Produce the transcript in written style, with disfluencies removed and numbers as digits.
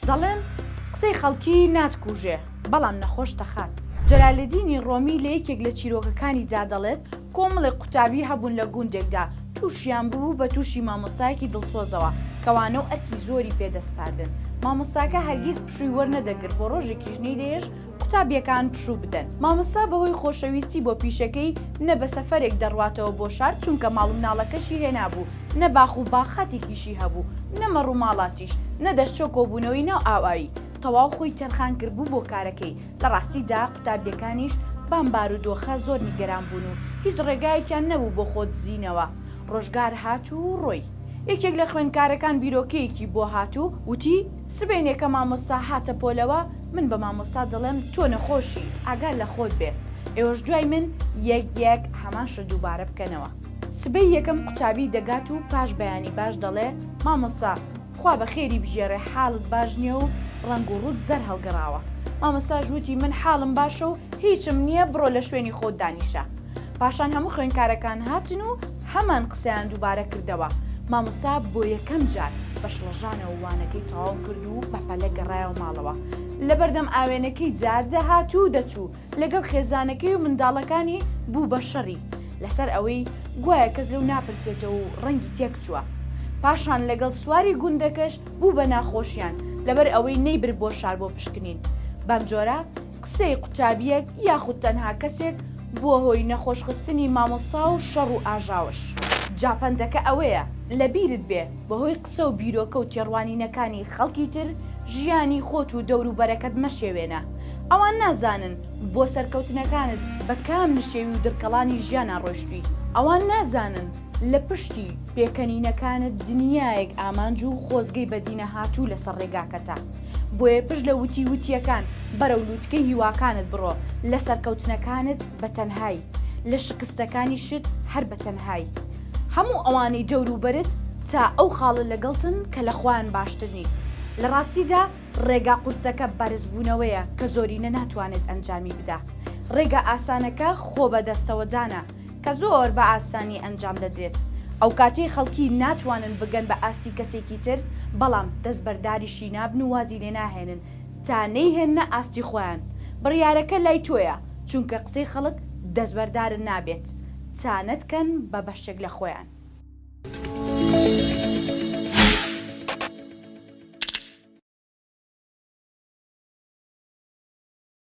دەڵێن قسەی خەڵکی ناتکوژێ، بەڵام نەخۆشت دەخات. جەلالەدینی ڕۆمی لە یەکێک لە چیرۆکەکانیدا دەڵێت، کۆمەڵێک قوتابی هەبوون لە گوندێکدا، تووشیان ببوو بە تووشی مامۆستایەکی دڵسۆزەوە، کە وانە و ئەرکی زۆری پێ دەسپاردن. مامۆستاکە هەرگیز پشووی وەرنەدەگرت، بۆ ڕۆژێکیش نەیدەهێشت قوتابییەکان پشوو بدەن. مامۆستا بەهۆی خۆشەویستی بۆ پیشەکەی نە بە سەفەرێک دەڕواتەوە بۆ شار چونکە ماڵ و مناڵەکەشی هێنابوو، نە باخ و باخاتێکیشی هەبوو، نە مەڕ و ماڵاتیش، نە دەشچۆ کۆبوونەوەی ناو ئاوایی. تەواو خۆی تەرخان کردبوو بۆ کارەکەی. لە ڕاستیدا قوتابییەکانیش بەم بارودۆخە زۆر نیگەران بوون و هیچ ڕێگایەکیان نەبوو بۆ خۆدزینەوە. ڕۆژگار هات و ڕۆی. یەکێک لە خوێندکارەکان بیرۆکەیەکی بۆ هات و وتی، سبەینێ کە مامۆستا هاتە پۆلەوە، من بە مامۆستا دەڵێم تۆ نەخۆشی، ئاگات لە خۆت بێ. ئێوەش دوای من یەک یەک هەمان شت دووبارە بکەنەوە. سبەی یەکەم قوتابی دەگات و پاش بەیانی باش دەڵێ، مامۆستا، خوا بە خێری بگێڕێ حاڵت باش نییە و ڕەنگ و ڕووت زەر هەڵگەڕاوە. مامۆستاش وتی، من حاڵم باشە و هیچم نییە، بڕۆ لە شوێنی خۆت دانیشە. پاشان هەموو خوێندکارەکان هاتن و هەمان قسەیان دووبارە کردەوە. مامۆستا بۆ یەکەم جار بە شڵەژانەوە وانەکەی تەواو کرد و بەپەلە گەڕایەوە ماڵەوە. لەبەردەم ئاوێنەکەی جا دەهات و دەچوو، لەگەڵ خێزانەکەی و منداڵەکانی بوو بە شەڕی لەسەر ئەوەی گوایە کەس لەو ناپرسێتەوە و ڕەنگی تێکچووە. پاشان لەگەڵ سواری گوندەکەش بوو بە ناخۆشیان لەبەر ئەوەی نەیبرد بۆ شار بۆ پشکنین. بەمجۆرە قسەی قوتابییەک یاخود تەنها کەسێک بووە هۆی نەخۆشخستنی مامۆستا و شەڕ و ئاژاوەش. جا پەندەکە ئەوەیە لەبیرت بێ بەهۆی قسە و بیرۆکە و تێڕوانینەکانی خەڵکی تر ژیانی خۆت و دەوروبەرەکەت مەشێوێنە. ئەوان نازانن بۆ سەرکەوتنەکانت بە کام نشێوی و دڕکەڵانی ژیانا ڕۆیشتووی. ئەوان نازانن لە پشتی پێکەنینەکانت دنیایەک ئامانج و خۆزگەی بەدینەهاتوو لەسەر ڕێگاکەتە. بۆیە پشت لە وتی وتیەکان بەرەو لوتکەی هیواکانت بڕۆ، لە سەرکەوتنەکانت بە تەنهای، لە شکستەکانیشت هەر بە تەنهای. هەموو ئەوانەی دەوروبەرت تا ئەو خاڵە لەگەڵتن کە لە خۆیان باشتر نین. لە ڕاستیدا ڕێگا قورسەکە بەرزبوونەوەیە کە زۆرینە ناتوانێت ئەنجامی بدا. ڕێگا ئاسانەکە خۆبەدەستەوەدانە کە زۆر بە ئاسانی ئەنجام دەدرێت. ئەوکاتەی خەڵکی ناتوانن بگەن بە ئاستی کەسێکی تر، بەڵام دەستبەرداریشی نابن و وازی لێ ناهێنن تا نەیهێننە ئاستی خۆیان. بڕیارەکە لای تۆیە، چونکە قسەی خەڵک دەستبەردارت نابێت تا نەتکەن بە بەشێک لە خۆیان.